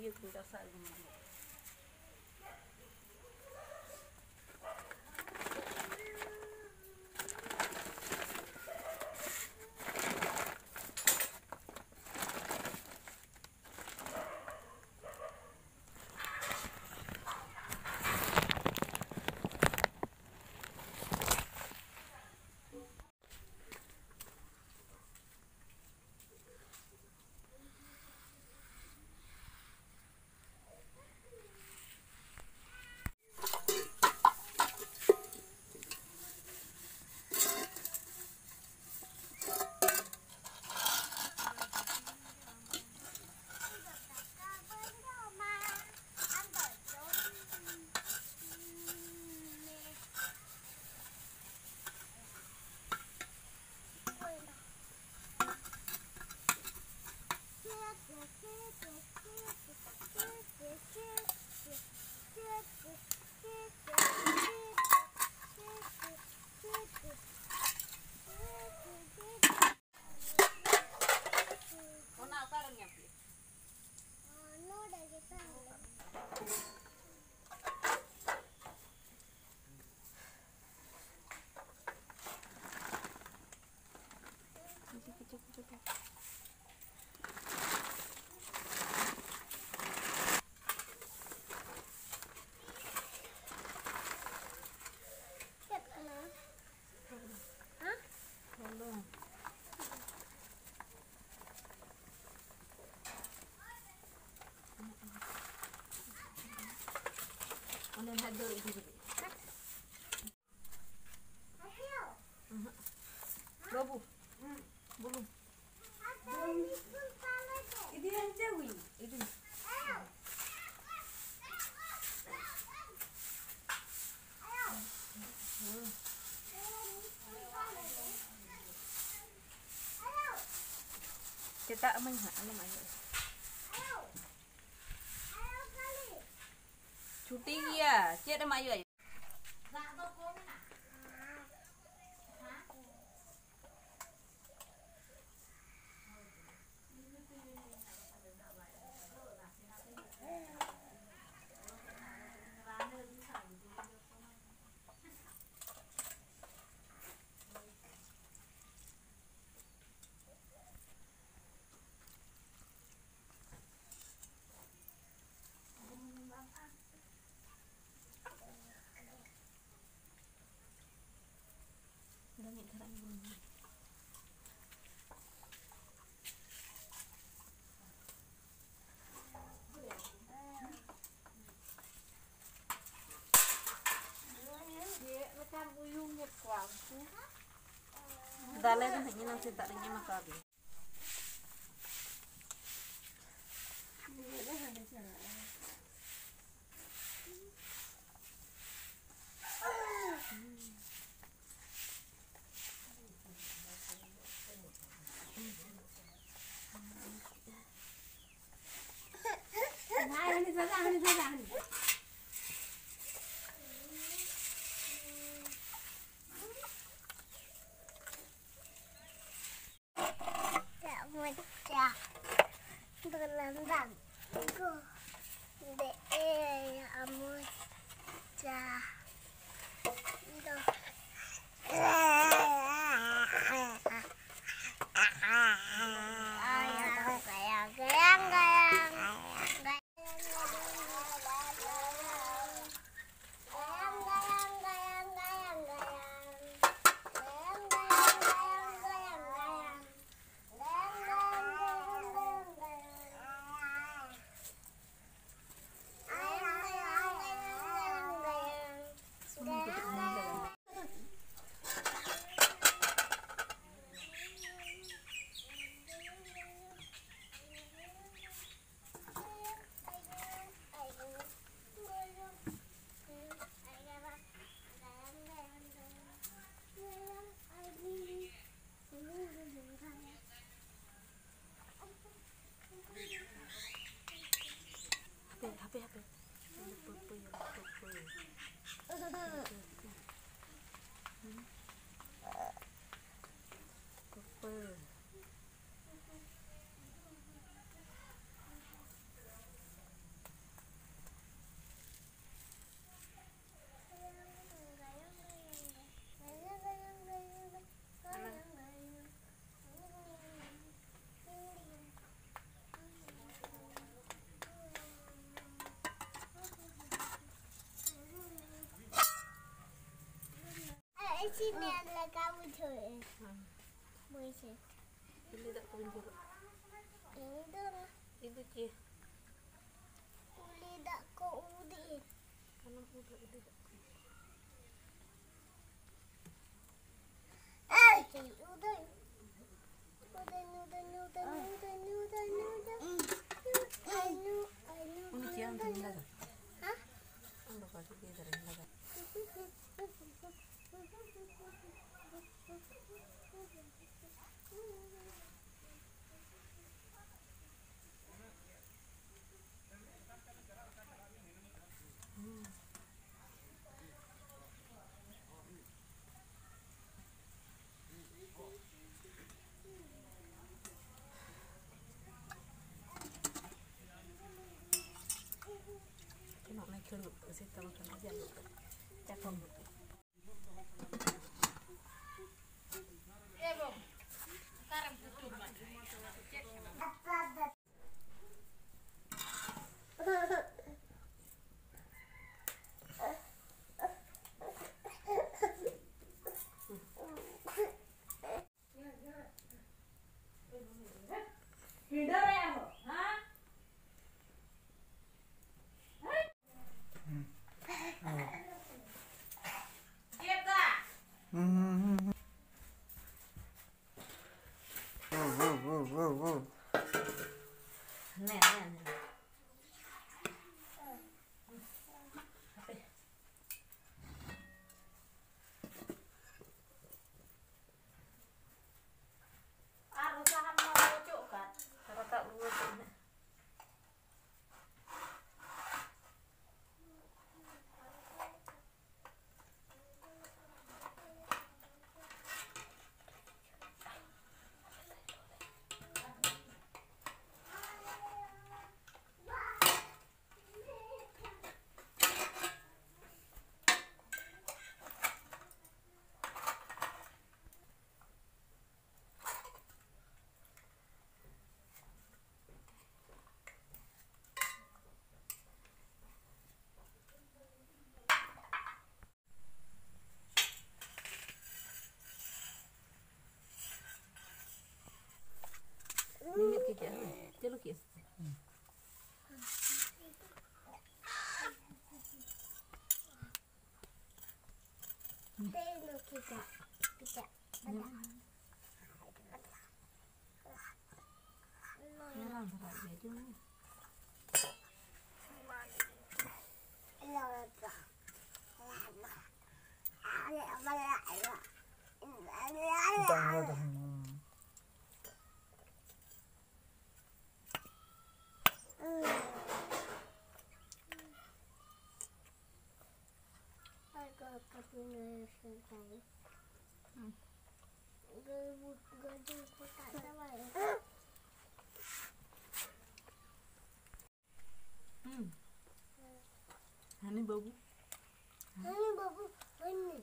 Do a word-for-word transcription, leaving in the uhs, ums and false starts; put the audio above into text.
ᱤᱭᱟᱹ ᱠᱚ ᱪᱟᱥᱟ ᱟᱹᱜᱩ ᱢᱟ᱾ ᱚᱱᱟ ᱚᱠᱟᱨᱮᱢ ᱧᱟᱢ ᱠᱮᱫᱟ? ᱱᱚᱰᱮ ᱜᱮ ᱛᱟᱦᱮᱸ ᱞᱮᱱᱟ᱾ ᱪᱮᱫ ᱠᱟᱱᱟ? ᱦᱮᱸ? ᱚᱱᱮ ᱱᱟᱦᱟᱜ ᱫᱟᱹᱲ ᱤᱫᱤ ᱠᱟᱛᱮ᱾ ᱵᱟᱹᱵᱩ, ᱵᱩᱞᱩᱝ᱾ ᱤᱫᱤᱭᱟᱹᱧ ᱪᱮ ᱦᱩᱭ? ᱤᱫᱤ᱾ ᱪᱮᱴᱟᱜ ᱟᱹᱢᱟᱹᱧ ᱦᱟᱸᱜ, ᱟᱞᱚᱢ ᱟᱭᱳ᱾ ᱪᱷᱩᱴᱤ ᱜᱮᱭᱟ, ᱪᱮᱫ ᱮᱢ ᱟᱭᱳ ᱟᱭᱳ? ᱵᱩᱭᱩᱝ ᱮᱫ ᱠᱚᱣᱟ ᱩᱱᱠᱩ᱾ ᱫᱟᱞᱮ ᱫᱚ ᱦᱟᱸᱜ ᱮᱱᱟᱝ ᱥᱮᱛᱟᱜ ᱨᱤᱧ ᱮᱢ ᱟᱠᱟᱫᱮᱭᱟ᱾ Mecah. Berlambang. Go. De, eh, amuca. Go. Ayah, gayang, gayang, gayang. ᱦᱟᱯᱮ, ᱦᱟᱯᱮ, ᱦᱟᱯᱮ᱾ ᱯᱟᱹᱯᱟᱹᱭ, ᱯᱟᱹᱯᱟᱹᱭ᱾ ᱯᱟᱹᱯᱟᱹᱭ᱾ ᱤᱥᱤᱱ ᱧᱮᱞ ᱞᱮᱠᱟ ᱵᱩᱡᱷᱟᱹᱣᱮᱫᱼᱟ᱾ ᱦᱮᱸ᱾ ᱵᱩᱡᱷᱟᱹᱣ᱾ ᱤᱞᱤ ᱫᱟᱜ ᱠᱚ ᱵᱤᱱ ᱡᱚᱨᱚᱜ᱾ ᱤᱧ ᱫᱚ ᱤᱞᱤ ᱪᱮ? ᱩᱞᱤ ᱫᱟᱜ ᱠᱚ ᱩᱫ ᱮᱫ᱾ ᱟᱞᱚᱢ ᱩᱫᱟ ᱤᱞᱤ ᱫᱟᱜ ᱠᱚ᱾ ᱩᱱᱤ ᱪᱮᱫ ᱟᱢ ᱛᱮᱢ ᱞᱟᱜᱟ? ᱟᱢ ᱫᱚ ᱠᱟᱹᱴᱤᱡ ᱜᱤᱫᱽᱨᱟᱹᱧ ᱞᱟᱜᱟ᱾ ᱱᱚᱜᱼᱚᱭ ᱠᱷᱟᱹᱲᱩᱵ ᱥᱤᱛᱩᱝ ᱠᱟᱱᱟ, ᱡᱟᱹᱱᱩᱜ ᱠᱟᱱᱟ᱾ ᱪᱟᱠᱚᱢ᱾ ᱟᱨ ᱥᱟᱦᱟᱱ ᱢᱟ ᱚᱪᱚᱜ ᱠᱟᱱ᱾ ᱨᱟᱠᱟᱵ ᱨᱩᱣᱟᱹᱲ ᱠᱟᱜ ᱢᱮ᱾ ᱢᱤᱢᱤᱫ ᱠᱮᱫ ᱜᱮ, ᱪᱟᱹᱞᱩ ᱠᱮᱫ᱾ ᱢᱟᱨᱟᱝ ᱫᱷᱟᱨᱟ ᱜᱮ ᱡᱚᱢ ᱢᱮ᱾ ᱰᱟᱝᱨᱟ ᱫᱚ ᱦᱩᱱᱟᱹᱝ᱾ ᱦᱩᱸ᱾ ᱦᱟᱹᱱᱤ ᱵᱟᱹᱵᱩ᱾ ᱦᱟᱹᱱᱤ ᱵᱟᱹᱵᱩ, ᱦᱟᱹᱱᱤ᱾